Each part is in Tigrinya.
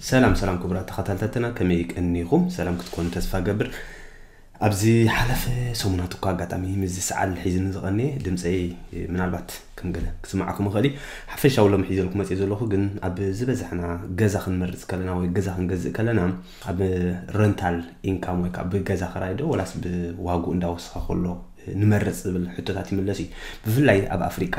ሰላም ሰላም ክቡራት ተኸታተልትና፣ ከመይ ቀኒኹም? ሰላም ክትኮኑ ተስፋ ገብር። ኣብዚ ሓለፈ ሰሙናት እኳ ኣጋጣሚ ምስዚ ሰዓል ሒዝኒ ዝቐንየ ድምፀይ ምናልባት ከም ገለ ክስማዓኩም ይኽእል እዩ። ሓፈሻዊ ሎም ሒዘልኩም መፅእ ዘለኹ ግን ኣብ ዝበዛሕና ገዛ ክንመርፅ ከለና ወይ ገዛ ክንገዝእ ከለና ኣብ ረንታል ኢንካም ወይ ከዓ ብገዛ ክራይ ዶ ወላስ ብዋግኡ እንዳወስኻ ከሎ ንመርፅ ዝብል ሕቶታት ይምለስ እዩ። ብፍላይ ኣብ ኣፍሪቃ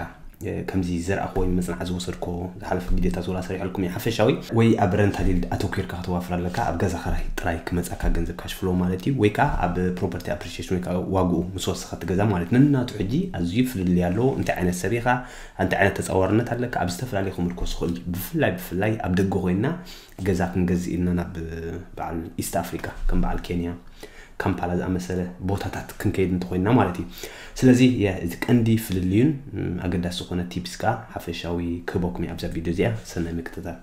ከምዚ ዝረኣኹ ወይ መፅናዕቲ ዝወሰድኮ ዝሓለፈ ቪዲዮታት ወላ ሰሪሐልኩም እዩ ሓፈሻዊ ወይ ኣብ ረንታል ይልድ ኣተኪርካ ከተዋፍር ኣለካ። ኣብ ገዛ ክራይ ጥራይ ክመፃካ ገንዘብ ካሽ ፍሎ ማለት እዩ፣ ወይ ከዓ ኣብ ፕሮፐርቲ ኣፕሪሺሽን ወይ ከዓ ዋግኡ ምስ ወሰኸ እቲ ገዛ ማለት ነናቱ ሕጂ ኣዝዩ ፍልልይ ኣለዎ። እንታይ ዓይነት ሰብ ኢኻ፣ እንታይ ዓይነት ተፃዋርነት ኣለካ ኣብ ዝተፈላለዩ ክምርኮስ ይኽእል እዩ። ብፍላይ ብፍላይ ኣብ ደገ ኮይና ገዛ ክንገዝእ ኢልና ናብ በዓል ኢስት ኣፍሪቃ ከም በዓል ኬንያ ካምፓላ ዝኣመሰለ ቦታታት ክንከይድ እንተኮይንና ማለት እዩ። ስለዚ ያ፣ እዚ ቀንዲ ፍልልዩን ም፣ ኣገዳሲ ዝኾነ ቲፕስ ከዓ ሓፈሻዊ ክህበኩም እየ ኣብዛ ቪድዮ እዚኣ። ሰናይ ምክትታል።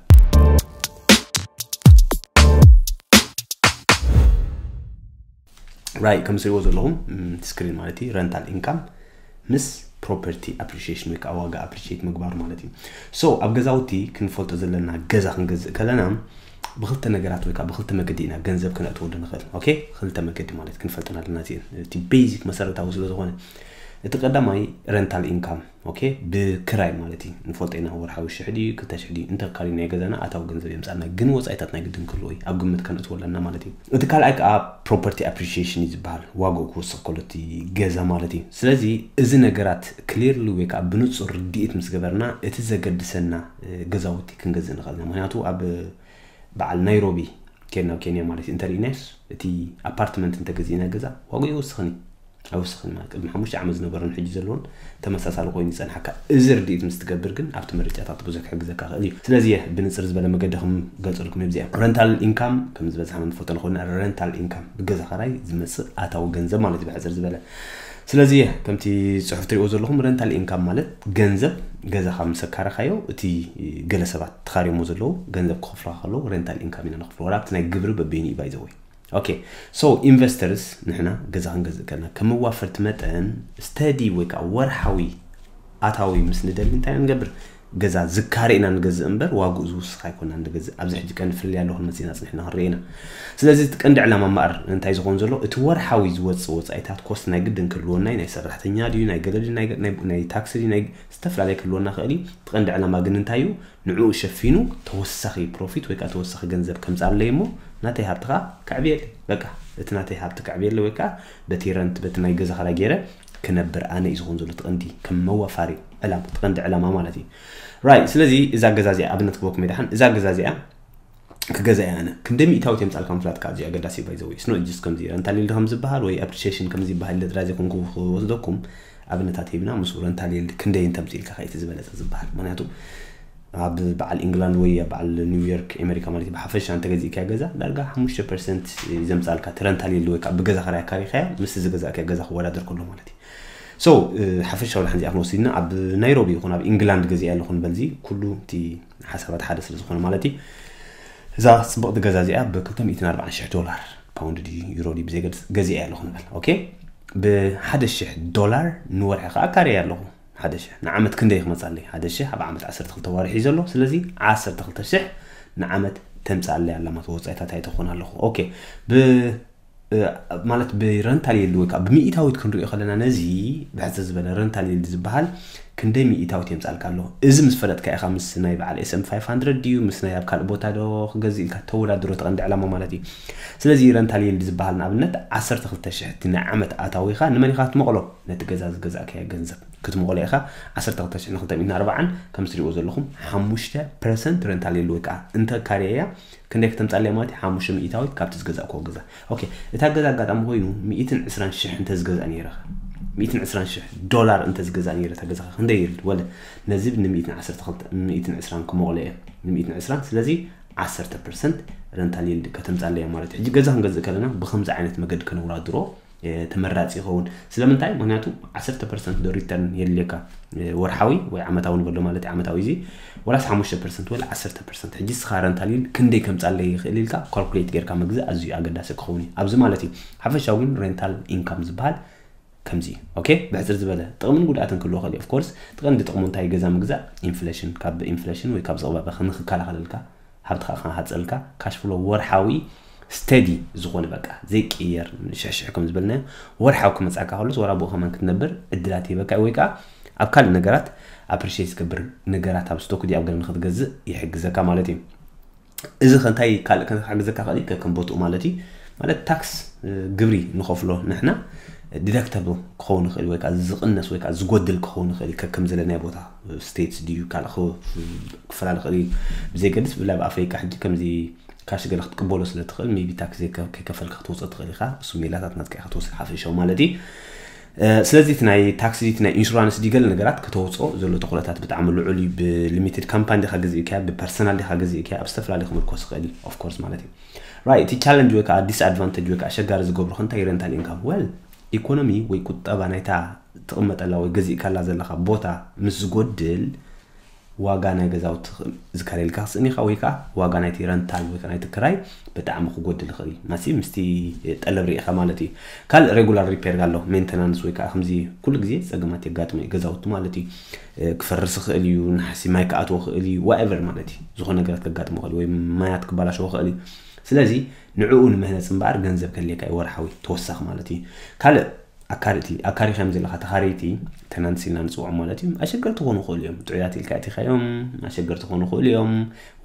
ራይ ከም ትሪእዎ ዘለኹም ም፣ እቲ ስክሪን ማለት እዩ ረንታል ኢንካም ምስ ፕሮፐርቲ ኣፕሪሺሽን ወይ ከዓ ዋጋ ኣፕሪሺት ምግባር ማለት እዩ። ሶ ኣብ ገዛውቲ ክንፈልጦ ዘለና ገዛ ክንገዝእ ከለና ብክልተ ነገራት ወይ ከዓ ብክልተ መገዲ ኢና ገንዘብ ክነእትወሉ ንኽእል። ኦኬ፣ ክልተ መገዲ ማለት ክንፈልጠን ኣለና እዚአን፣ እቲ ቤዚክ መሰረታዊ ስለ ዝኾነ። እቲ ቀዳማይ ረንታል ኢንካም፣ ኦኬ፣ ብክራይ ማለት እዩ። ንፈልጦ ኢና ወርሓዊ ሽሕ ድዩ ክልተ ሽሕ ድዩ እንተካሊ ናይ ገዛና ኣታዊ ገንዘብ የምፃልና፣ ግን ወፃኢታት ናይ ግድን ክህልዎ እዩ ኣብ ግምት ከነእትዎ ኣለና ማለት እዩ። እቲ ካልኣይ ከዓ ፕሮፐርቲ ኣፕሪሺሽን እዩ ዝበሃል፣ ዋግኡ ክውስኽ ከሎ እቲ ገዛ ማለት እዩ። ስለዚ እዚ ነገራት ክሊርሊ ወይ ከዓ ብንፁር ርድኢት ምስ ገበርና እቲ ዘገድሰና እ፣ ገዛውቲ ክንገዝእ ንኽእል ኢና። ምክንያቱ ኣብ በዓል ናይሮቢ ከድና ኣብ ኬንያ ማለት እዩ እንተርኢናዮስ እቲ ኣፓርትመንት እንተገዚእና ገዛ ዋግኡ ይውስኽን እዩ። ኣይውስኽን ማለት ቅድሚ ሓሙሽተ ዓመት ዝነበረን ሕጂ ዘለዎን ተመሳሳሊ ኮይኑ ይፀንሓካ። እዚ ርድኢት ምስ ትገብር ግን ኣብቲ ምርጫታት ብዙሕ ክሕግዘካ ክእል እዩ። ስለዚ እየ ብንፅር ዝበለ መገዲ ክገልፀልኩም እየ። እዚኣ ረንታል ኢንካም ከም ዝበዝሓና ንፈልጦ ንኾና ረንታል ኢንካም ብገዛ ኸራይ ዝመፅእ ኣታዊ ገንዘብ ማለት እዩ ብሕፅር ዝበለ። ስለዚ እየ ከምቲ ፅሑፍ ትሪእዎ ዘለኹም ረንታል ኢንካም ማለት ገንዘብ ገዛኻ ምስ ኣካረኻዮ እቲ ገለ ሰባት ተኻርዮሞ ዘለዉ ገንዘብ ክኸፍሉኻ ከለዉ ረንታል ኢንካም ኢና ንኸፍሎ። ወላ ኣብቲ ናይ ግብሪ በበይኑ እዩ ባይዘወይ። ኦኬ፣ ሶ ኢንቨስተርስ ንሕና ገዛ ክንገዝእ ከለና ከም መዋፈርቲ መጠን ስተዲ ወይ ከዓ ወርሓዊ ኣታዊ ምስ ንደሊ እንታይ ኢና ንገብር? ገዛ ዝካረ ኢና ንገዝእ እምበር ዋግኡ ዝውስኽ ኣይኮና ንገዝእ። ኣብዚ ሕጂ ቀንዲ ፍልልይ ኣለኹን መፂና ፅኒሕና ክንርኢ ኢና። ስለዚ እቲ ቀንዲ ዕላማ እምበኣር እንታይ ዝኾን ዘሎ እቲ ወርሓዊ ዝወፅእ ወፃኢታት ኮስት ናይ ግድን ክህልወና እዩ። ናይ ሰራሕተኛ ድዩ ናይ ገለ ድዩ ናይ ገ- ናይ- ናይ ታክሲ ድዩ ናይ ዝተፈላለየ ክህልወና ክእል እዩ። እቲ ቀንዲ ዕላማ ግን እንታይ እዩ? ንዕኡ ሸፊኑ ተወሳኺ ፕሮፊት ወይ ከዓ ተወሳኺ ገንዘብ ከምፅኣለይ እሞ ናተይ ሃብቲ ከዓ ከዕብየለይ። በቃ እቲ ናተይ ሃብቲ ከዕብየለይ ወይ ከዓ በቲ ረንት በቲ ናይ ገዛ ኸራይ ገይረ ክነብር ኣነ እዩ ዝኾን ዘሎ እቲ ቀንዲ ከም መዋፋሪ ዕላማ እቲ ቀንዲ ዕላማ ማለት እዩ። ራይት። ስለዚ እዛ ገዛ እዚኣ ኣብነት ክበኩም ይደሓን እዛ ገዛ እዚኣ ክገዛ እያ ኣነ ክንደ ሚእታዊት የምፃልካ ምፍላጥ ከዓ ኣዝዩ ኣገዳሲ ባይዘወይ ስኖ ጅስ ከምዚ ረንታል ይልድ ከም ዝበሃል ወይ ኣፕሪሺሽን ከም ዝበሃል ኢለ ጥራይ ዘይኮንኩ ክወስደኩም ኣብነታት ሂብና ምስ ረንታል ይልድ ክንደይ እንተምፅኢልካ ከይቲ ዝበለፀ ዝበሃል ምክንያቱ ኣብ በዓል ኢንግላንድ ወይ ኣብ በዓል ኒውዮርክ ኣሜሪካ ማለት እዩ ብሓፈሻ እንተገዚእካዮ ገዛ ዳርጋ ሓሙሽተ ፐርሰንት ዘምፃልካ እቲ ረንታል ይልድ ወይ ከዓ ብገዛ ክራይ ኣካሪኻዮ ምስ ዝገዛእካዮ ገዛ ክወዳደር ከሎ ማለት እዩ። ሶ ሓፈሻዊ ሓንዚ ኣፍ ወሲድና ኣብ ናይሮቢ ይኹን ኣብ ኢንግላንድ ገዚኣ ኣለኹ ንበልዚ ኩሉ እቲ ሓሳባት ሓደ ስለ ዝኾነ ማለት እዩ። እዛ ፅብቕቲ ገዛ እዚኣ ብ ክልተ ሚእትን ኣርባዓን ሽሕ ዶላር ፓውንድ ድዩ ዩሮ ድዩ ብዘይገድስ ገዚኣ ኣለኹ ንበል። ኦኬ፣ ብሓደ ሽሕ ዶላር ንወርሒ ከዓ ካርያ ኣለኹ። ሓደ ሽሕ ንዓመት ክንደይ ክመፃለይ? ሓደ ሽሕ ኣብ ዓመት ዓሰርተ ክልተ ዋርሒ እዩ ዘሎ። ስለዚ ዓሰርተ ክልተ ሽሕ ንዓመት ተምፃኣለይ ኣላ ማለት ወፃኢታት ኣይተኾን ኣለኹ። ኦኬ፣ ብ ማለት ብረንታል ይልድ ወይ ከዓ ብሚእታዊት ክንሪኦ ከለና ነዚ ብሕፅር ዝበለ ረንታል ይልድ ዝበሃል ክንደይ ሚእታዊት የምፃልካ ኣሎ። እዚ ምስ ፈለጥካ ኢኻ ምስ ናይ በዓል S&P five hundred ድዩ ምስ ናይ ኣብ ካልእ ቦታ ዶ ክገዝእ ኢልካ ተወዳድሮ እቲ ቀንዲ ዕላማ ማለት እዩ። ስለዚ ረንታል ይልድ ዝበሃል ንኣብነት ዓሰርተ ክልተ ሽሕ እቲ ናይ ዓመት ኣታዊኻ ንመን ኢኻ ክትመቕሎ? ነቲ ገዛ ዝገዛእካዮ ገንዘብ ክትመቕሎ ኢኻ። ዓሰርተ ክልተ ሽሕ ንክልተ ሚእትን ኣርባዓን ከም ትሪእዎ ዘለኹም ሓሙሽተ ፐርሰንት ረንታል ይልድ ወይ ከዓ እንተ ካርያ እያ ክንደይ ከተምፃለይ ማለት እዩ ሓሙሽተ ሚእታዊት ካብቲ ዝገዛእክዎ ገዛ። ኦኬ፣ እታ ገዛ ኣጋጣሚ ኮይኑ ሚእትን ዕስራን ሽሕ እንተ ዝገዝኣ ነይረ ሚእትን ዕስራን ሽሕ ዶላር እንተ ዝገዝኣ ነይረ እታ ገዛ ክንደይ ይልድ ወለ ነዚ ብ ሚእትን ዕስራን ክመቕሎ እየ ን ሚእትን ዕስራን ስለዚ ዓሰርተ ፐርሰንት ረንታል ይልድ ከተምፃለይ ማለት እዩ። ሕጂ ገዛ ክንገዝእ ከለና ብከምዚ ዓይነት መገዲ ከነውዳድሮ ተመራፂ ይኸውን። ስለምንታይ? ምክንያቱ ዓሰርተ ፐርሰንት ዶ ሪተርን የድልየካ ወርሓዊ ወይ ዓመታዊ ንበሎ ማለት እዩ ዓመታዊ እዚ ወላስ ሓሙሽተ ፐርሰንት ወላ ዓሰርተ ፐርሰንት ሕጂ ስኻ ረንታል ይልድ ክንደይ ከምፃለይ ይኽእል ኢልካ ካልኩሌት ጌርካ ምግዛእ ኣዝዩ ኣገዳሲ ክኸውን እዩ ኣብዚ ማለት እዩ። ሓፈሻዊ ግን ሬንታል ኢንካም ዝበሃል ከምዚ እዩ። ኦኬ፣ ብሕፅር ዝበለ ጥቕምን ጉድኣትን ክህልዎ ይኽእል እዩ። ኦፍኮርስ እቲ ቀንዲ ጥቕሙ እንታይ ገዛ ምግዛእ ኢንፍሌሽን ካብ ኢንፍሌሽን ወይ ካብ ዝቕባበ ንክከላኸለልካ ሃብትኻ ከይሃፀልካ፣ ካሽ ፍሎ ወርሓዊ ስተዲ ዝኾነ፣ በቃ ዘይቅየር፣ ሽሕሽሕ ከም ዝበልናዮ፣ ወርሓዊ ክመፃካ ከሎስ ወራ ብኡ ከማን ክትነብር ዕድላት ይህበካ፣ ወይ ከዓ ኣብ ካልእ ነገራት ኣፕሪሽት ዝገብር ነገራት ኣብ ስቶክ ድዩ ኣብ ገለ ንክትገዝእ ይሕግዘካ ማለት እዩ። እዚ ከንታይ ካልእ ከን ክሕግዘካ ክእል ከከም ቦትኡ ማለት እዩ። ማለት ታክስ ግብሪ ንኸፍሎ ንሕና ዲዳክተብል ክኸውን ይኽእል ወይ ከዓ ዝቕነስ ወይ ከዓ ዝጎድል ክኸውን ይኽእል ከከም ዘለናይ ቦታ፣ ስቴትስ ድዩ ካልእ ክፈላለ ክእል እዩ። ብዘይገድስ ብላይ ኣብ ኣፍሪካ ሕጂ ከምዚ ካሽ ገለ ክትቅበሎ ስለ ትኽእል ሜቢ ታክስ ከይከፈልካ ክትወፅእ ትኽእል ኢኻ። እሱ ሜላታት ናትካ ኢኻ ትወስድ ሓፈሻዊ ማለት እዩ። ስለዚ እቲ ናይ ታክሲ እቲ ናይ ኢንሹራንስ ዲገል ነገራት ከተውፅኦ ዘሎ ተኽእሎታት ብጣዕሚ ልዑል እዩ። ብሊሚትድ ካምፓኒ ዲኻ ገዚእካ፣ ብፐርሰናል ዲኻ ገዚእካ፣ ኣብ ዝተፈላለዩ ክምርኮስ ይኽእል እዩ ኦፍኮርስ ማለት እዩ። ራይት፣ እቲ ቻለንጅ ወይ ከዓ ዲስኣድቫንቴጅ ወይ ከዓ ኣሸጋሪ ዝገብሮ ከንታይ ረንታል ኢንካም ወል ኢኮኖሚ ወይ ቁጠባ ናይታ ትቕመጠላ ወይ ገዚእካላ ዘለኻ ቦታ ምስ ዝጎድል ዋጋ ናይ ገዛውቲ ዝካረልካ ክስእን ኢኻ ወይ ከዓ ዋጋ ናይቲ ረንታል ወይ ከዓ ናይቲ ክራይ ብጣዕሚ ክጎድል ይኽእል እዩ። ማሲ ምስቲ ጠለብ ርኢኻ ማለት እዩ። ካልእ ሬጉላር ሪፔር ኣሎ፣ ሜንተናንስ ወይ ከዓ ከምዚ ኩሉ ግዜ ፀገማት የጋጥሙ እዩ ገዛውቲ ማለት እዩ። ክፈርስ ይኽእል እዩ፣ ናሕሲ ማይ ክኣትዎ ይኽእል እዩ፣ ዋኤቨር ማለት እዩ። ዝኾነ ነገራት ከጋጥሞ ይኽእል ወይ ማያት ክባላሸዎ ይኽእል እዩ። ስለዚ ንዕኡ ንምህነፅ እምበኣር ገንዘብ ከድልየካ እዩ ወርሓዊ ተወሳኺ ማለት እዩ። ካልእ ኣካሪቲ ኣካሪኻ እዮም ዘለካ ተኻሪቲ ተናንትስ ኢልና ንፅውዖም ማለት እዩ። ኣሸገርቲ ክኾኑ ይኽእሉ እዮም። ጥዑያት ኢልካ እቲኻዮም ኣሸገርቲ ክኾኑ ይኽእሉ እዮም፣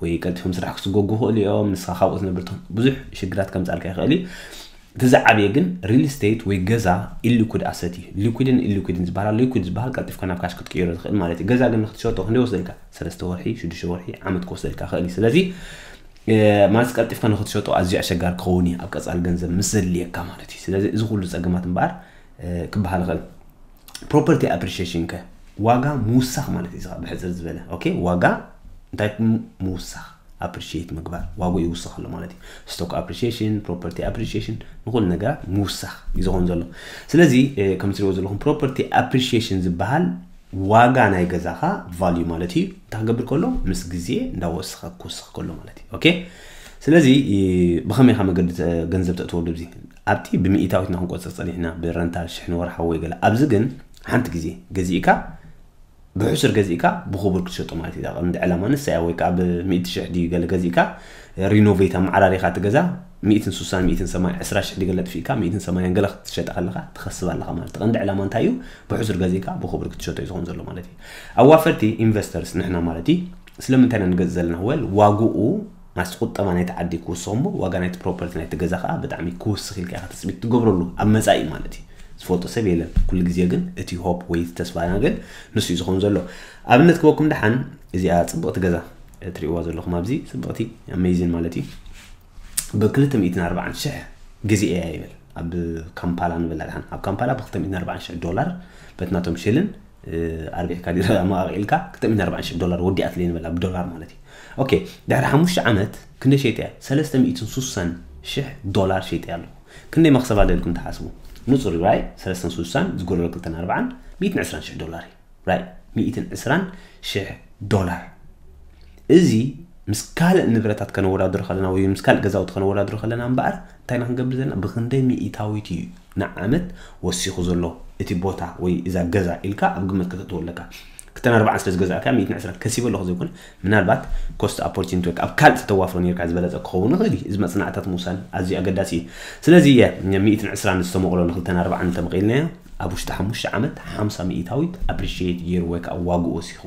ወይ ቀልጢፎም ስራሕ ክስጎጉ ይኽእሉ እዮም። ንስኻ ካብኡ ትነብር ትኾን ብዙሕ ሽግራት ከምፃልካ ይኽእል እዩ። እቲ ዝዓበየ ግን ሪል ስቴት ወይ ገዛ ኢሊኩድ ኣሰት እዩ። ሊኩድን ኢሊኩድን ዝበሃል፣ ሊኩድ ዝበሃል ቀልጢፍካ ናብ ካሽ ክትቅይሮ ትኽእል ማለት እዩ። ገዛ ግን ንክትሸጦ ክንደይ ወስደልካ? ሰለስተ ወርሒ፣ ሽዱሽተ ወርሒ፣ ዓመት ክወስደልካ ይኽእል እዩ። ስለዚ ማለት ቀልጢፍካ ንክትሸጦ ኣዝዩ ኣሸጋሪ ክኸውን እዩ ኣብ ቀፃሊ ገንዘብ ምስ ዘድልየካ ማለት እዩ። ስለዚ እዚ ኩሉ ፀገማት እምበኣር ክበሃል ይኽእል። ፕሮፐርቲ ኣፕሪሺሽን ከ ዋጋ ምውሳኽ ማለት እዩ። ብሕፅር ዝበለ ኦኬ፣ ዋጋ እንታይ ምውሳኽ፣ ኣፕሪሺት ምግባር፣ ዋጋ ይውስኽ ኣሎ ማለት እዩ። ስቶክ ኣፕሪሺሽን፣ ፕሮፐርቲ ኣፕሪሺሽን፣ ንኩሉ ነገራት ምውሳኽ እዩ ዝኾን ዘሎ። ስለዚ ከም ትሪእዎ ዘለኹም ፕሮፐርቲ ኣፕሪሺሽን ዝበሃል ዋጋ ናይ ገዛኻ ቫልዩ ማለት እዩ። እንታይ ክገብር ከሎ? ምስ ግዜ እንዳወሰኸ ክውስኽ ከሎ ማለት እዩ። ኦኬ፣ ስለዚ ብኸመይ ኢኻ መገዲ ገንዘብ ተእትወሉ? እዚ ኣብቲ ብሚእታዊትና ክንቆፅር ፀኒሕና ብረንታል ሽሕ ንወርሓዊ ወይ ገለ። ኣብዚ ግን ሓንቲ ግዜ ገዚእካ ብሕሱር ገዚእካ ብክቡር ክትሸጦ ማለት እዩ። ቀንዲ ዕላማ ንሳ እያ። ወይ ከዓ ብሚእቲ ሽሕ ድዩ ገለ ገዚእካ ሪኖቬት ኣመዓራሪኻ እቲ ገዛ ሚእትን ሱሳን ሚእትን ሰማንያን ዕስራ ሽሕ ድዩ ገለ ኣጥፊእካ ሚእትን ሰማንያን ገለ ክትሸጣ ከለካ ትኸስብ ኣለኻ ማለት እዩ። ቀንዲ ዕላማ እንታይ እዩ? ብሕሱር ገዚእካ ብክቡር ክትሸጦ እዩ ዝኾን ዘሎ ማለት እዩ። ኣዋፈርቲ ኢንቨስተርስ ንሕና ማለት እዩ። ስለምንታይ ኢና ንገዝእ ዘለና? ወል ዋግኡ ማስ ቁጠባ ናይቲ ዓዲ ክውስኽ እሞ ዋጋ ናይቲ ፕሮፐርቲ ናይቲ ገዛ ከዓ ብጣዕሚ ክውስኽ ኢልካ ኢኻ ትፅቢት ትገብረሉ ኣብ መፃኢ ማለት እዩ። ዝፈልጦ ሰብ የለን። ኩሉ ግዜ ግን እቲ ሆፕ ወይ እቲ ተስፋና ግን ንሱ እዩ ዝኾን ዘሎ። ኣብነት ክበኩም ደሓን እዚኣ ፅብቕቲ ገዛ እትሪእዋ ዘለኹም ኣብዚ ፅብቕቲ ኣሜዚን ማለት እዩ። ብክልተ ሚእትን ኣርባዓን ሽሕ ግዜ እያ ይብል ኣብ ካምፓላ ንበላ ደሓን ኣብ ካምፓላ ብክልተ ሚእትን ኣርባዓን ሽሕ ዶላር በትናቶም ሽልን ኣርቢሕካ ዲረ መቃቂልካ ክልተ ሚእትን ኣርባዓን ሽሕ ዶላር ወዲኣትለይ ንበላ ብዶላር ማለት እዩ። ኦኬ፣ ድሕሪ ሓሙሽተ ዓመት ክንደይ ሸይጠያ? ሰለስተ ሚእትን ሱሳን ሽሕ ዶላር ሸይጠያ ኣለኹ። ክንደይ መክሰብ ኣለልኩም ትሓስቡ? ንፁር ራይ ሰለስተን ሱሳን ዝጎደሎ ክልተን ኣርባዓን ሚእትን ዕስራን ሽሕ ዶላር እዩ። ራይ ሚእትን ዕስራን ሽሕ ዶላር። እዚ ምስ ካልእ ንብረታት ከነወዳድሮ ከለና ወይ ምስ ካልእ ገዛውቲ ከነወዳድሮ ከለና እምበኣር እንታይ ኢና ክንገብር ዘለና? ብክንደይ ሚእታዊት እዩ ንዓመት ወሲኹ ዘሎ እቲ ቦታ ወይ እዛ ገዛ ኢልካ ኣብ ግምት ከተእትዎ ኣለካ። ክልተን ኣርባዓን ስለ ዝገዛእካ ሚእትን ዕስራን ከሲበ ኣለኹ ዘይኮነ ምናልባት ኮስት ኦፖርቹኒቲ ወይ ኣብ ካልእ ተተዋፍሮ ነርካ ዝበለፀ ክኸውን ይኽእል እዩ። እዚ መፅናዕታት ምውሳን ኣዝዩ ኣገዳሲ እዩ። ስለዚ እየ ሚእትን ዕስራን ዝተመቕሎ ንክልተን ኣርባዓን እንተመቒልናዮ ኣብ ውሽጢ ሓሙሽተ ዓመት ሓምሳ ሚእታዊት ኣፕሪሺየት ገይሩ ወይ ከዓ ዋግኡ ወሲኹ።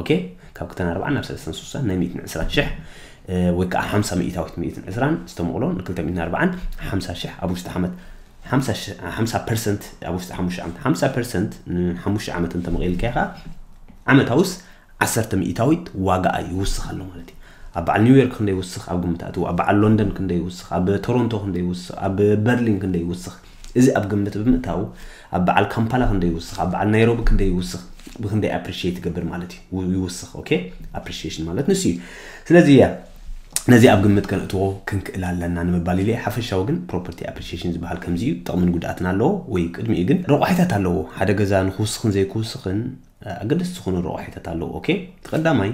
ኦኬ፣ ካብ ክልተን ኣርባዓን ናብ ሰለስተን ሱሳን ናይ ሚእትን ዕስራን ሽሕ ወይ ከዓ ሓምሳ ሚእታዊት ሚእትን ዕስራን ዝተመቕሎ ንክልተ ሚእትን ኣርባዓን ሓምሳ ሽሕ ኣብ ውሽጢ ዓመት ሓምሳ ፐርሰንት ኣብ ውሽጢ ሓሙሽተ ዓመት ሓምሳ ፐርሰንት ንሓሙሽተ ዓመት እንተመቒልካ ኢኻ ዓመታውስ ዓሰርተ ሚእታዊት ዋጋኣ ይውስኽ ኣሎ ማለት እዩ። ኣብ በዓል ኒውዮርክ ክንደይ ይውስኽ ኣብ ግምት ኣትዎ፣ ኣብ በዓል ሎንደን ክንደይ ይውስኽ፣ ኣብ ቶሮንቶ ክንደይ ይውስኽ፣ ኣብ በርሊን ክንደይ ይውስኽ፣ እዚ ኣብ ግምት ብምእታው ኣብ በዓል ካምፓላ ክንደይ ይውስኽ፣ ኣብ በዓል ናይሮቢ ክንደይ ይውስኽ፣ ብክንደይ ኣፕሪሺየት ይገብር ማለት እዩ። ይውስኽ። ኦኬ፣ ኣፕሪሺየሽን ማለት ንሱ እዩ። ስለዚ እያ ነዚ ኣብ ግምት ከነእትዎ ክንክእል ኣለና ንምባል ኢለ። ሓፈሻዊ ግን ፕሮፐርቲ ኣፕሪሺየሽን ዝበሃል ከምዚ እዩ። ጥቕምን ጉድኣትን ኣለዎ ወይ ቅድሚኡ ግን ረቋሒታት ኣለዎ። ሓደ ገዛ ንክውስኽን ዘይክውስኽን ኣገደስቲ ዝኾኑ ረቋሒታት ኣለዎ። ኦኬ፣ እቲ ቀዳማይ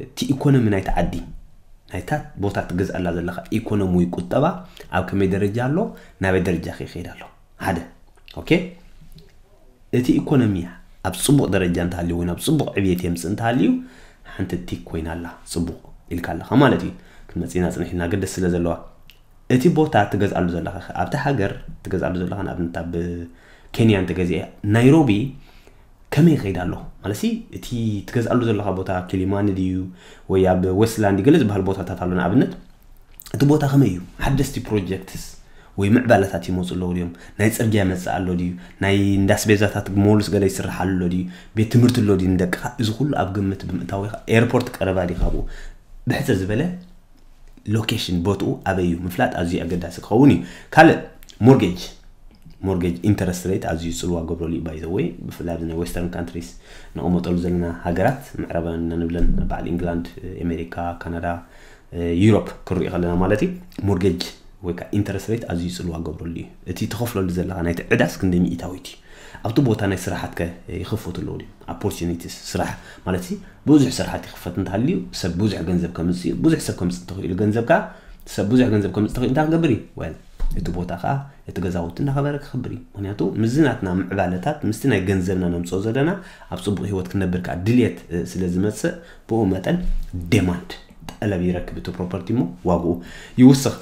እቲ ኢኮኖሚ ናይቲ ዓዲ ናይታ ቦታ ትገዝኣላ ዘለካ ኢኮኖሚ ወይ ቁጠባ ኣብ ከመይ ደረጃ ኣሎ፣ ናበይ ደረጃ ከይኸይድ ኣሎ። ሓደ ኦኬ፣ እቲ ኢኮኖሚ ኣብ ፅቡቕ ደረጃ እንተሃልዩ ወይ ናብ ፅቡቕ ዕብየት የምፅእ እንተሃልዩ ሓንቲ ቲክ ኮይና ኣላ ፅቡቕ ኢልካ ኣለኻ ማለት እዩ። ክንመፅና ፅንሕ ኢልና ግድስ ስለ ዘለዋ፣ እቲ ቦታ ትገዝኣሉ ዘለኻ፣ ኣብቲ ሃገር ትገዝኣሉ ዘለኻ፣ ንኣብነት ኣብ ኬንያ እንተገዚአ፣ ናይሮቢ ከመይ ይኸይድ ኣሎ ማለት ሲ፣ እቲ ትገዝኣሉ ዘለኻ ቦታ ኪሊማኒ ድዩ ወይ ኣብ ዌስትላንድ ገለ ዝበሃል ቦታታት ኣሎ ንኣብነት። እቲ ቦታ ከመይ እዩ? ሓደስቲ ፕሮጀክትስ ወይ ምዕባለታት ይመፁ ኣለዉ ድዮም? ናይ ፅርግያ መፅእ ኣሎ ድዩ? ናይ እንዳስቤዛታት ሞልስ ገለ ይስራሕ ኣሎ ድዩ? ቤት ትምህርቲ ኣሎ ድዩ ንደቅኻ? እዚ ኩሉ ኣብ ግምት ብምእታው ኢኻ። ኤርፖርት ቀረባ ድዩ ካብኡ? ብሕፅር ዝበለ ሎኬሽን ቦትኡ ኣበይ እዩ ምፍላጥ ኣዝዩ ኣገዳሲ ክኸውን እዩ። ካልእ ሞርጌጅ፣ ሞርጌጅ ኢንተረስት ሬት ኣዝዩ ፅልዋ ገብረሉ እዩ። ባይዘወይ ብፍላይ ኣብዚ ናይ ዌስተርን ካንትሪስ ንቐመጠሉ ዘለና ሃገራት ምዕራባውያን ኢና ንብለን፣ በዓል ኢንግላንድ፣ ኣሜሪካ፣ ካናዳ፣ ዩሮፕ ክንሪኢ ከለና ማለት እዩ። ሞርጌጅ ወይ ከዓ ኢንተረስት ሬት ኣዝዩ ፅልዋ ገብረሉ እዩ። እቲ ተኸፍለሉ ዘለካ ናይቲ ዕዳስ ክንደይ ሚእታዊት እዩ? ኣብቲ ቦታ ናይ ስራሓት ከ ይኽፈቱ ኣለዉ ድዩ? ኦፖርቹኒቲስ ስራሕ ማለት ሲ ብዙሕ ስራሓት ይኽፈት እንተሃልዩ ሰብ ብዙሕ ገንዘብ ከምፅእ እዩ። ብዙሕ ሰብ ከምፅእ እንተኽኢሉ ገንዘብ ከዓ ሰብ ብዙሕ ገንዘብ ከምፅእ ተኽኢሉ እንታይ ክገብር እዩ? ወል እቲ ቦታ ከዓ እቲ ገዛውቲ እናኸበረ ክኽብር እዩ። ምክንያቱ ምስዚ ናትና ምዕባለታት ምስቲ ናይ ገንዘብና ነምፅኦ ዘለና ኣብ ፅቡቅ ህይወት ክነብር ከዓ ድልየት ስለ ዝመፅእ ብኡ መጠን ዴማንድ ጠለብ ይረክብ እቲ ፕሮፐርቲ እሞ ዋግኡ ይውስኽ።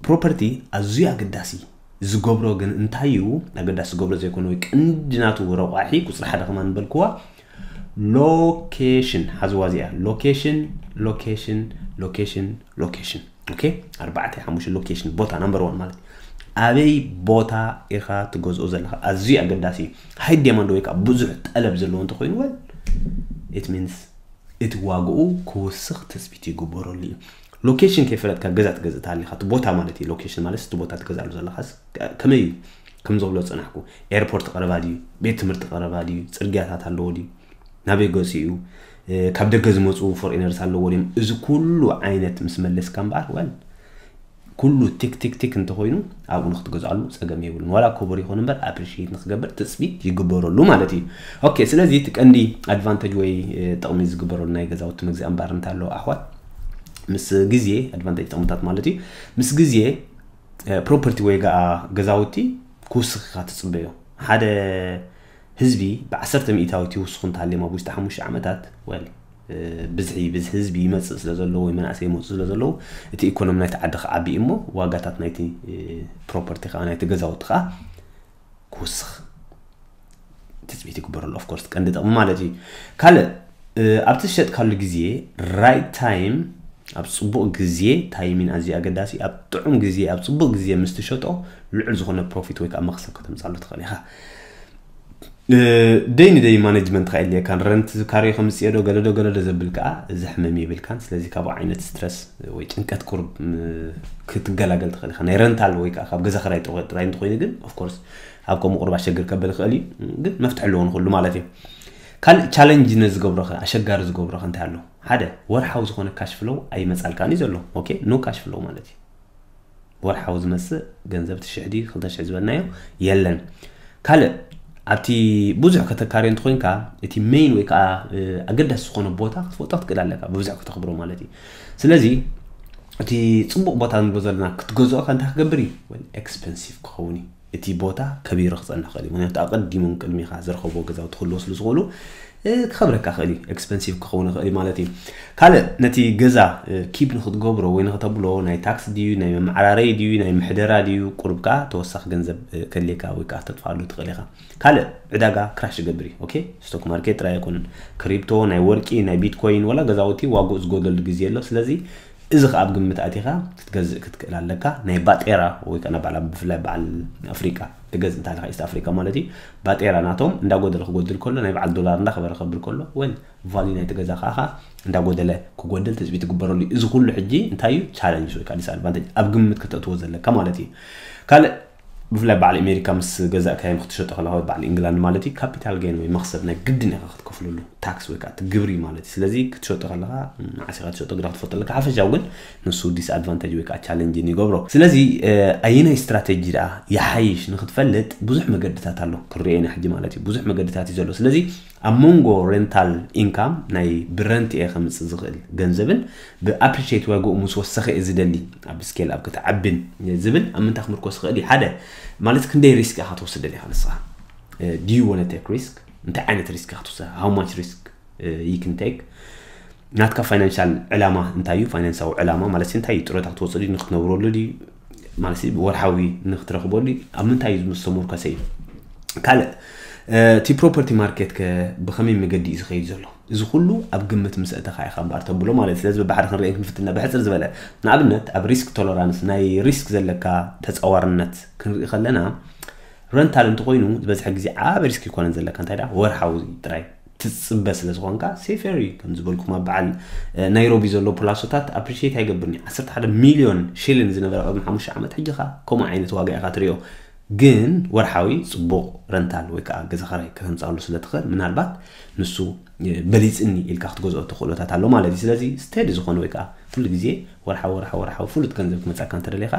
ፕሮፐርቲ ኣዝዩ ኣገዳሲ ዝገብሮ ግን እንታይ እዩ? ኣገዳሲ ዝገብሮ ዘይኮነ ወይ ቀንዲ ናቱ ረቋሒ ቁፅሪ ሓደ ከማን ንበልክዋ ሎኬሽን ሓዝዋ እዚኣ። ሎኬሽን፣ ሎኬሽን፣ ሎኬሽን፣ ሎኬሽን። ኦኬ፣ ኣርባዕተ ሓሙሽተ ሎኬሽን፣ ቦታ ናምበር ዋን ማለት እዩ። ኣበይ ቦታ ኢኻ ትገዝኦ ዘለኻ ኣዝዩ ኣገዳሲ እዩ። ሃይ ዴማንድ ወይ ከዓ ብዙሕ ጠለብ ዘለዎ እንተኮይኑ ወል ኢት ሚንስ እቲ ዋግኡ ክውስኽ ትፅቢት ይግበረሉ እዩ። ሎኬሽን ከይፈለጥካ ገዛ ትገዝእ ተሃሊኻ እቲ ቦታ ማለት እዩ። ሎኬሽን ማለት እቲ ቦታ ትገዝኣሉ ዘለኻስ ከመይ እዩ? ከም ዝብሎ ዝፀናሕኩ ኤርፖርት ቀረባ ድዩ? ቤት ትምህርቲ ቀረባ ድዩ? ፅርግያታት ኣለዎ ድዩ? ናበይ ገፂኡ እዩ? ካብ ደገ ዝመፁ ፎሬነርስ ኣለዎ ድዮም? እዚ ኩሉ ዓይነት ምስ መለስካ እምበኣር ወል ኩሉ ቲክ ቲክ ቲክ እንተኮይኑ ኣብኡ ንክትገዝኣሉ ፀገም የብሉን። ዋላ ኮቦር ይኹን እምበር ኣፕሪሺየት ንክገብር ትፅቢት ይግበረሉ ማለት እዩ። ኦኬ፣ ስለዚ እቲ ቀንዲ ኣድቫንቴጅ ወይ ጥቕሚ ዝግበረሉ ናይ ገዛውቲ መግዛኢ እምበኣር እንታይ ኣለዎ ኣሕዋት? ምስ ግዜ ኣድቫንቴጅ ጥቕምታት ማለት እዩ። ምስ ግዜ ፕሮፐርቲ ወይ ገኣ ገዛውቲ ክውስኽ ኢኻ ትፅበዮ። ሓደ ህዝቢ ብዓሰርተ ሚእታዊት ይውስኹ እንተሃልዮም ኣብ ውሽጢ ሓሙሽተ ዓመታት ወል ብዝሒ ብዝሒ ህዝቢ ይመፅእ ስለ ዘለዎ ወይ መናእሰይ ይመፁ ስለ ዘለዉ እቲ ኢኮኖሚ ናይቲ ዓዲ ክዓቢ እሞ ዋጋታት ናይቲ ፕሮፐርቲ ከዓ ናይቲ ገዛውቲ ከዓ ክውስኽ ትፅቢት ይግበረሉ። ኦፍኮርስ ቀንዲ ጥቕሚ ማለት እዩ። ካልእ ኣብቲ ዝሸጥካሉ ግዜ ራይት ታይም ኣብ ፅቡቕ ግዜ ታይሚን ኣዝዩ ኣገዳሲ ኣብ ጥዑም ግዜ ኣብ ፅቡቕ ግዜ ምስ ትሸጦ ልዑል ዝኾነ ፕሮፊት ወይ ከዓ መኽሰብ ከተምፃሉ ትኽእል ኢኻ። ደይ ንደይ ማኔጅመንት ካ የድልየካን ረንት ካሬ ከምፅዮ ዶ ገለዶ ገለዶ ዘብል ከዓ እዚ ሕመም የብልካን። ስለዚ ካብ ዓይነት ስትረስ ወይ ጭንቀት ቁርብ ክትገላገል ትኽእል ኢኻ። ናይ ረንታል ወይ ከዓ ካብ ገዛ ክራይ ጥራይ እንተኮይኑ ግን ኦፍኮርስ ኣብ ከምኡ ቁርብ ኣሸግር ከበል ይኽእል እዩ። ግን መፍትሒ ኣለዎ ንኩሉ ማለት እዩ። ካልእ ቻለንጅ ነዝገብሮኸ ኣሸጋሪ ዝገብሮኸ እንታይ ኣሎ? ሓደ ወርሓዊ ዝኾነ ካሽ ፍሎው ኣይመፃልካን እዩ ዘሎ። ኦኬ፣ ኖ ካሽ ፍሎው ማለት እዩ። ወርሓዊ ዝመፅእ ገንዘብ እቲ ሽሕ ድዩ ክልተ ሽሕ ዝበልናዮ የለን። ካልእ ኣብቲ ብዙሕ ከተካርዮ እንተኮይንካ እቲ ሜይን ወይ ከዓ ኣገዳሲ ዝኾነ ቦታ ክትፈልጦ ክትክእል ኣለካ ብዙሕ ከተኽብሮ ማለት እዩ። ስለዚ እቲ ፅቡቅ ቦታ ንብሎ ዘለና ክትገዝኦ ከ እንታይ ክገብር እዩ? ኤክስፐንሲቭ ክኸውን እዩ። እቲ ቦታ ከቢሩ ክፀንሕ ክእል እዩ። ምክንያቱ ኣቀዲሞም ቅድሚካ ዝረኸብዎ ገዛውቲ ክህልዎ ስለ ዝኽእሉ ክኸብረካ ክእል እዩ። ኤክስፐንሲቭ ክኸውን ይኽእል እዩ ማለት እዩ። ካልእ ነቲ ገዛ ኪፕ ንክትገብሮ ወይ ንክተብሎ ናይ ታክስ ድዩ ናይ መመዓራረይ ድዩ ናይ ምሕደራ ድዩ ቁርብ ከዓ ተወሳኺ ገንዘብ ከድልየካ ወይ ከዓ ክተጥፍኣሉ ትኽእል ኢኻ። ካልእ ዕዳጋ ክራሽ ይገብር እዩ። ኦኬ፣ ስቶክ ማርኬት ጥራይ ኣይኮነን፣ ክሪፕቶ፣ ናይ ወርቂ፣ ናይ ቢትኮይን ወላ ገዛውቲ ዋግኡ ዝጎደሉ ግዜ ኣሎ። ስለዚ እዚ ከዓ ኣብ ግምት ኣቲኻ ክትገዝእ ክትክእል ኣለካ። ናይ ባጤራ ወይ ከዓ ባዕላ ብፍላይ በዓል ኣፍሪቃ ትገዝእ እንታ ኢኻ ኢስት ኣፍሪቃ ማለት እዩ። ባጤራ ናቶም እንዳጎደለ ክጎድል ከሎ ናይ በዓል ዶላር እንዳኸበረ ክብር ከሎ ወል ቫልዩ ናይቲ ገዛ ከዓ እንዳጎደለ ክጎድል ትፅቢት ትግበረሉ እዩ። እዚ ኩሉ ሕጂ እንታይ እዩ ቻለንጅ ወይ ከዓ ዲስኣድቫንቴጅ ኣብ ግምት ከተእትዎ ዘለካ ማለት እዩ። ካልእ ብፍላይ በዓል ኣሜሪካ ምስ ገዛእካዮም ክትሸጦ ከለካ ወይ በዓል ኢንግላንድ ማለት እዩ ካፒታል ጌን ወይ መክሰብ ናይ ግድን ኢካ ክትከፍለሉ ታክስ ወይ ከዓ እቲ ግብሪ ማለት እዩ። ስለዚ ክትሸጦ ከለካ ንዓስ ኢካ ትሸጦ ግዳ ክትፈልጦ ኣለካ። ሓፈሻዊ ግን ንሱ ዲስኣድቫንቴጅ ወይ ከዓ ቻለንጅን ይገብሮ። ስለዚ ኣየናይ ስትራቴጂ ደኣ ይሓይሽ ንክትፈልጥ ብዙሕ መገድታት ኣሎ። ክንሪኦ ኢና ሕጂ ማለት እዩ። ብዙሕ መገድታት እዩ ዘሎ። ስለዚ ኣብ መንጎ ሬንታል ኢንካም ናይ ብረንት እየ ከምፅእ ዝኽእል ገንዘብን ብኣፕሪሼት ዋግኡ ምስ ወሰኸ እየ ዝደሊ ኣብ ስኬል ኣብ ክትዓብን ዝብል ኣብ ምንታይ ክምርኮስ ይኽእል እዩ? ሓደ ማለት ክንደይ ሪስክ ኢኻ ትወስድ ደሊኻ ንስኻ? Do you wanna take risk? እንታይ ዓይነት ሪስክ ኢኻ ትወስድ? How much risk you can take? ናትካ ፋይናንሻል ዕላማ እንታይ እዩ? ፋይናንሳዊ ዕላማ ማለት እንታይ እዩ? ጥሮታ ክትወፅእ ድዩ? ንክትነብረሉ ድዩ? ማለት ወርሓዊ ንክትረኽበሉ ድዩ? ኣብ ምንታይ እዩ ምስ ተመርኮሰ እዩ? ካልእ እቲ ፕሮፐርቲ ማርኬት ከ ብኸመይ መገዲ እዩ ዝኸይድ ዘሎ? እዚ ኩሉ ኣብ ግምት ምስ እተኻ ኢኻ እምበኣር ተብሎ ማለት እዩ። ስለዚ ብባሕሪ ክንርኢ ክንፍትና ብሕፅር ዝበለ ንኣብነት ኣብ ሪስክ ቶለራንስ ናይ ሪስክ ዘለካ ተፃዋርነት ክንርኢ ከለና ረንታል እንተኮይኑ ዝበዝሐ ግዜ ዓብ ሪስክ ይኮነን ዘለካ እንታይ ዳ ወርሓዊ ጥራይ ትጽበ ስለ ዝኾንካ ሴፈር እዩ ከም ዝበልኩም ኣብ በዓል ናይሮቢ ዘሎ ፕላሶታት ኣፕሪሽት ኣይገብርን እዩ ዓሰርተ ሓደ ሚልዮን ሽልን ዝነበረ ቅድሚ ሓሙሽተ ዓመት ሕጂ ኻ ከምኡ ዓይነት ዋጋ ኢኻ ትሪኦ ግን ወርሓዊ ጽቡቕ ረንታል ወይ ከዓ ገዛ ኸራይ ከተምፃሉ ስለ ትኽእል ምናልባት ንሱ በሊፅኒ ኢልካ ክትገዝኦ ተኽእሎታት ኣሎ ማለት እዩ ስለዚ ስተዲ ዝኾነ ወይ ከዓ ኩሉ ግዜ ወርሓዊ ወርሓዊ ወርሓዊ ፍሉጥ ገንዘብ ክመፃካ እንተደሊኻ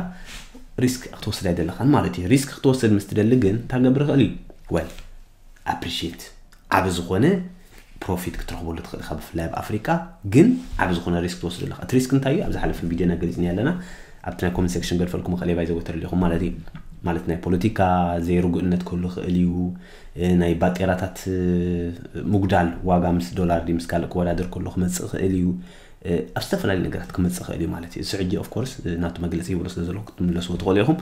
ሪስክ ክትወስድ ኣይደለኻን ማለት እዩ ሪስክ ክትወስድ ምስ ትደሊ ግን እንታይ ክገብር ይኽእል እዩ ወል ኣፕሪሽት ዓብ ዝኾነ ፕሮፊት ክትረኽበሉ ትኽእል ኢኻ ብፍላይ ኣብ ኣፍሪካ ግን ዓብ ዝኾነ ሪስክ ትወስዱ ኣለኻ እቲ ሪስክ እንታይ እዩ ኣብ ዝሓለፈ ቪድዮና ገሊፅኒ ኣለና ኣብቲ ናይ ኮመንት ሴክሽን ገድፈልኩም ኸእል ባይዘወተር ኣለኹም ማለት እዩ ማለት ናይ ፖለቲካ ዘይርጉእነት ክህሉ ይኽእል እዩ ናይ ባጤራታት ምጉዳል ዋጋ ምስ ዶላር ድዩ ምስ ካልእ ክወዳደር ከሎ ክመፅእ ይኽእል እዩ ኣብ ዝተፈላለዩ ነገራት ክመፅእ ይኽእል እዩ ማለት እዩ እዚ ሕጂ ኦፍኮርስ ናቱ መግለፂ ይብሎ ስለ ዘለኹ ክትምለስዎ ትኽእሉ ኢኹም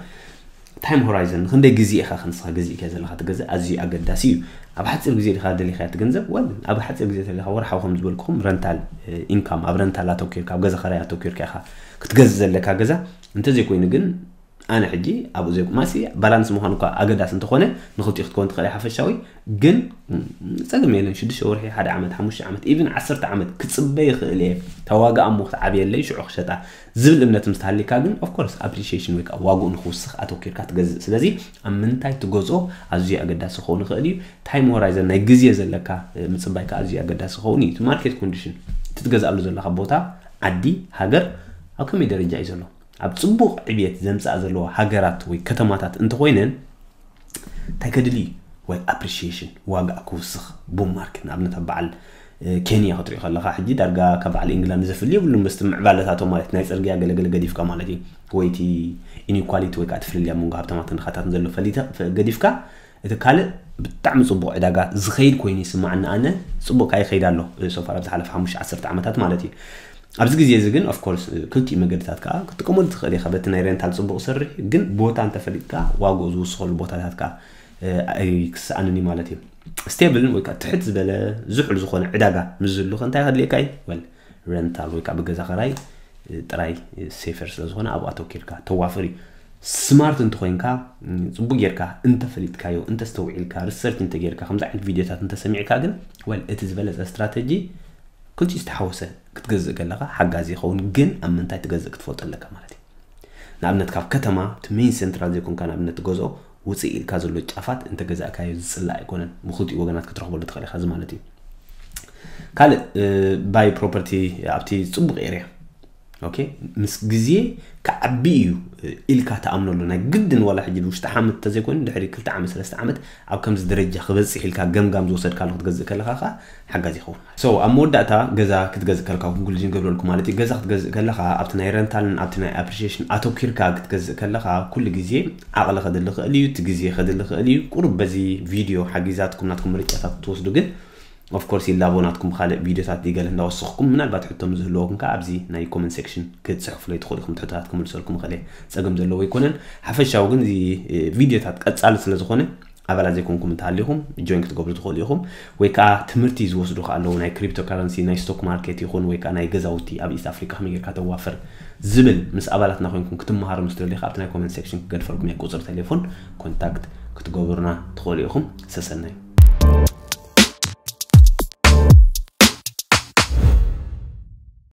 ታይም ሆራይዘን ንክንደይ ግዜ ኢኻ ክንስኻ ገዚእካ ዘለካ ትገዝእ ኣዝዩ ኣገዳሲ እዩ ኣብ ሓፂር ግዜ ዲኻ ደሊኻ ትገንዘብ ወል ኣብ ሓፂር ግዜ ተደሊኻ ወርሓዊ ከም ዝበልኩኹም ረንታል ኢንካም ኣብ ረንታል ኣተኪርካ ኣብ ገዛ ኸራይ ኣተኪርካ ኢኻ ክትገዝእ ዘለካ ገዛ እንተዘይኮይኑ ግን ኣነ ሕጂ ኣብኡ ዘይ ማሲ ባላንስ ምዃኑ እኳ ኣገዳሲ እንተኾነ ንክልቲኡ ክትከውን ትኽእል ሓፈሻዊ ግን ጸገም የለን ሽዱሽተ ወርሒ ሓደ ዓመት ሓሙሽተ ዓመት ኢቭን ዓሰርተ ዓመት ክጽበ ይኽእል እየ ተዋጋኣ እሞ ክትዓብየለይ ሽዑ ክሸጣ ዝብል እምነት ምስ ተሃሊካ ግን ኦፍኮርስ ኣፕሪሺሽን ወይ ከዓ ዋግኡ ንክውስኽ ኣተኪርካ ትገዝእ ስለዚ ኣብ ምንታይ ትገዝኦ ኣዝዩ ኣገዳሲ ክኸውን ይኽእል እዩ ታይም ሆራይዘን ናይ ግዜ ዘለካ ምፅባይ ከዓ ኣዝዩ ኣገዳሲ ክኸውን እዩ እቲ ማርኬት ኮንዲሽን እቲ ትገዝኣሉ ዘለካ ቦታ ዓዲ ሃገር ኣብ ከመይ ደረጃ እዩ ዘሎ ኣብ ፅቡቕ ዕብየት ዘምፅኣ ዘለዋ ሃገራት ወይ ከተማታት እንተኮይነን እንታይ ከድሊ ወይ ኣፕሪሺሽን ዋጋ ክውስኽ ቡም ማርኬት ንኣብነት ኣብ በዓል ኬንያ ክትሪኦ ከለካ ሕጂ ዳርጋ ካብ በዓል ኢንግላንድ ዘፍሊ የብሉን ምስቲ ምዕባለታቶም ማለት ናይ ፅርግያ ገለገለ ገዲፍካ ማለት እዩ ወይ እቲ ኢኒኳሊቲ ወይ ከዓ እቲ ፍልልያ መንጎ ሃብታማትን ድኻታትን ዘሎ ፈሊተ ገዲፍካ እቲ ካልእ ብጣዕሚ ፅቡቕ ዕዳጋ ዝኸይድ ኮይኑ ይስማዓኒ ኣነ ፅቡቕ ከዓ ይኸይድ ኣሎ ሶፋር ኣብ ዝሓለፈ ሓሙሽተ ዓሰርተ ዓመታት ማለት እዩ ኣብዚ ግዜ እዚ ግን ኦፍኮርስ ክልቲኡ መገድታት ከዓ ክትጥቀመሉ ትኽእል ኢኻ በቲ ናይ ሬንታል ፅቡቕ ሰርሕ ግን ቦታ እንተፈሊጥካ ዋግኡ ዝውስኸሉ ቦታታት ከዓ ኣይክስኣንን እዩ ማለት እዩ ስቴብልን ወይ ከዓ ትሕት ዝበለ ዝሑል ዝኾነ ዕዳጋ ምስ ዝህሉ ከ እንታይ ከድልየካ እዩ ወል ረንታል ወይ ከዓ ብገዛ ኸራይ ጥራይ ሴፈር ስለ ዝኾነ ኣብኡ ኣተኪርካ ተዋፍር እዩ ስማርት እንተኮይንካ ፅቡቅ ጌርካ እንተፈሊጥካዮ እንተስተውዒልካ ሪሰርች እንተጌርካ ከምዚ ዓይነት ቪድዮታት እንተሰሚዕካ ግን ወል እቲ ዝበለፀ ስትራተጂ ክልቲኡ ዝተሓወሰ ክትገዝእ ከለካ ሓጋዚ ይኸውን ግን ኣብ ምንታይ ትገዝእ ክትፈልጦ ኣለካ ማለት እዩ ንኣብነት ካብ ከተማ እቲ ሜን ሴንትራል ዘይኮንካ ንኣብነት ትገዝኦ ውፅእ ኢልካ ዘሎ ጫፋት እንተገዛእካዮ ዝፅላእ ኣይኮነን ብክልቲኡ ወገናት ክትረኽበሉ ትኽእል ኢኻ እዚ ማለት እዩ ካልእ ባይ ፕሮፐርቲ ኣብቲ ፅቡቅ ኤርያ ኦኬ ምስ ግዜ ክዓቢ እዩ ኢልካ ተኣምነሉ ናይ ግድን ዋላ ሕጂ ውሽጢ ዓመት እንተዘይኮይኑ ድሕሪ ክልተ ዓመት ሰለስተ ዓመት ኣብ ከምዚ ደረጃ ክበፅሕ ኢልካ ገምጋም ዝወሰድካሉ ክትገዝእ ከለካ ከዓ ሓጋዚ ይኸውን so ኣብ መወዳእታ ገዛ ክትገዝእ ከለካ ኮንክሉዥን ገብረልኩ ማለት እዩ ገዛ ክትገዝእ ከለካ ኣብቲ ናይ ረንታልን ኣብቲ ናይ ኣፕሪሽሽን ኣተኪርካ ክትገዝእ ከለካ ኩሉ ግዜ ዓቕሊ ከድሊ ክእል እዩ እቲ ግዜ ከድሊ ክእል እዩ ቁሩብ በዚ ቪድዮ ሓጊዛትኩም ናትኩም ምርጫታት ክትወስዱ ግን ኦፍኮርስ ይላቦ ናትኩም ካልእ ቪድዮታት ዲገለ እንዳወሰኽኩም ምናልባት ሕቶ ዝህልወኩም ከዓ ኣብዚ ናይ ኮመንት ሴክሽን ክትፅሕፉለይ ትኽእሉ ኢኹም ትሕቶታት ክምልሰልኩም ይኽእል እየ ፀገም ዘለዎ ኣይኮነን ሓፈሻዊ ግን እዚ ቪድዮታት ቀፃሊ ስለ ዝኾነ ኣባላት ዘይኮንኩም እንተሃሊኹም ጆይን ክትገብሩ ትኽእሉ ኢኹም ወይ ከዓ ትምህርቲ ዝወስዱ ከዓ ኣለዉ ናይ ክሪፕቶ ካረንሲ ናይ ስቶክ ማርኬት ይኹን ወይ ከዓ ናይ ገዛውቲ ኣብ ኢስት ኣፍሪካ ከመይ ጌርካ ተዋፍር ዝብል ምስ ኣባላትና ኮይንኩም ክትመሃሩ ምስ ትደልዩ ኣብቲ ናይ ኮመንት ሴክሽን ክገድፈልኩም እየ ቁፅሪ ቴሌፎን ኮንታክት ክትገብሩና ትኽእሉ ኢኹም ሰሰናይ